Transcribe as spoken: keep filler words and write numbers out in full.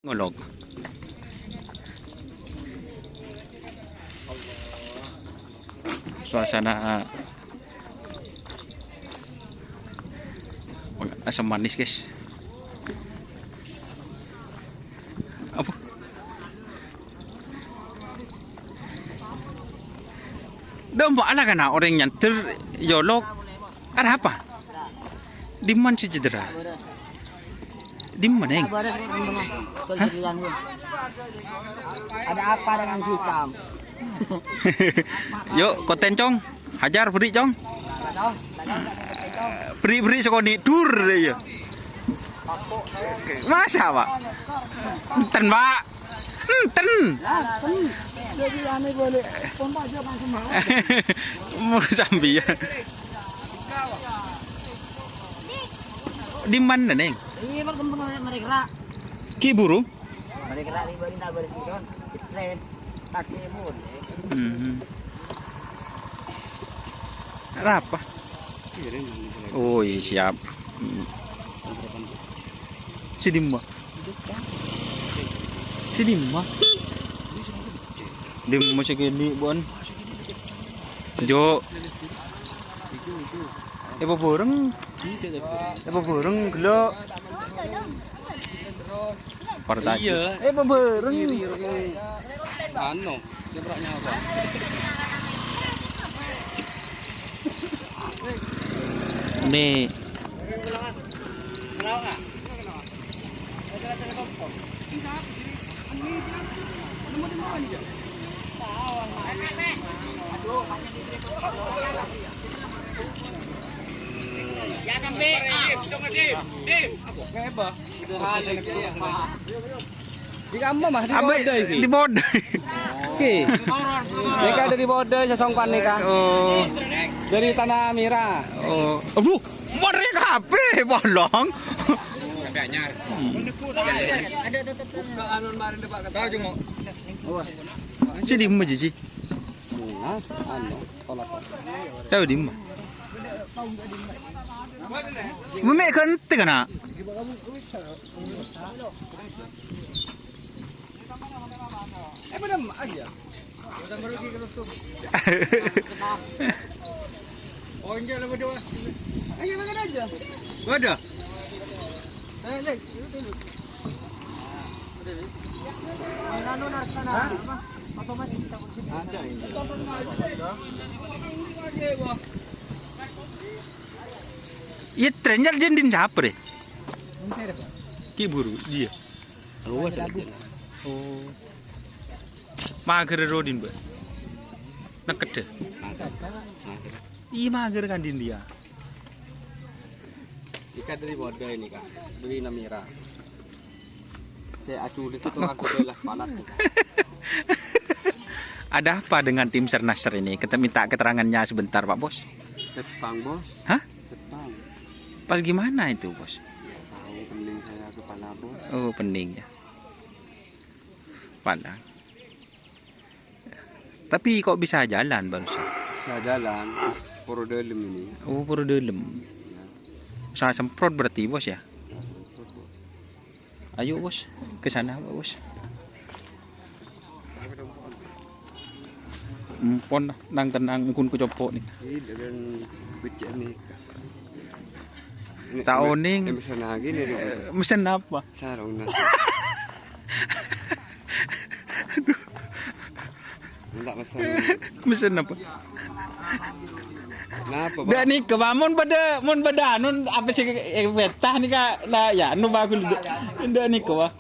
Ngolok. Suasana asam manis, guys. Apa? Domba ala kana orèng nyander yolok. Ada apa? Dimman si cedera? Dimman, Neng? Baras kok bengong. Hah? Ada apa dengan si Cam? Yuk, konten, Cong. Hajar, beri, Cong. Beri, beri, sekoni. Dur, iya. Masa, Pak? Enten, Pak. Enten. Jadi aneh boleh. Pompa aja langsung mau. Mau sambil ya. Dimman, Neng? Iyâ, Pak, kembang mereka. Ki buru? Mereka di bawah tak beres gitu kan. Di tren. Pakai pun. Hmm. Arapa? Oh, iya, siap. Hmm. Si dimma? Si dimma? Dimma si kene, Bon. Jo. Èpabareng. Èpabareng, gellâ'. Partai. Iyâ. Èpabareng. Iri, iri, iri. Anu, coba nyawa. Nih. Di kamma, Mas? Di Abe, Bodai, di Bodai. Oke. Nèka dari Bodai, sasongkan nèka. Oh. Dari Tanah Merah. Oh. Aduh, mari kabeh, bolong. Kabeh anyar. Buka anu kemarin, Pak. Tahu, Jung. Si dimma, Ji? Mas, anu, tolak. Tahu dimma? Meme ganti kana? Eh, benar aja. Oh, ini ada berdua. Ayo, makan aja. Waduh. Eh, Lek, dulu, dulu. Anu, Narsana, apa? Otomatis. Ada ini. Iya, trennya jendin siapa deh? Ki buru, iya. Luas ya. Oh. Mager rodin, Mbak. Neked deh. Mager. Mager. Iya, mager kan din dia. Ikan dari Bodai ini, Kak. Dari Namira. Saya acu itu aku jelas panas nih, Kak. Ada apa dengan tim Sernasr ini? Kita minta keterangannya sebentar, Pak Bos. Tepang, Bos. Hah? Tepang. Pas gimana itu, Bos? Nggak tahu, pening saya kepala, Bos. Oh, pening ya. Padahal. Tapi kok bisa jalan barusan? Bisa jalan, poro dalam ini. Oh, poro dalam. Ya. Usaha semprot berarti, Bos, ya? Ya, semprot, Bos. Ayo, Bos, ke sana, Bos. Empon, nang tenang, ngun kocopok nih. Ini dengan becek nih. Ini Taoning. Mesen lagi nih, Bos. Eh, mesen apa? Sarung nasi. Aduh. Enggak mesen. Mesen apa? Kenapa, Pak? Ndak nèka, Pak. Mon bâdâ, mon bâdâ anu, apa sih, eh, betah nèka, lah, ya, anu bagus. Ndak nèka, Pak.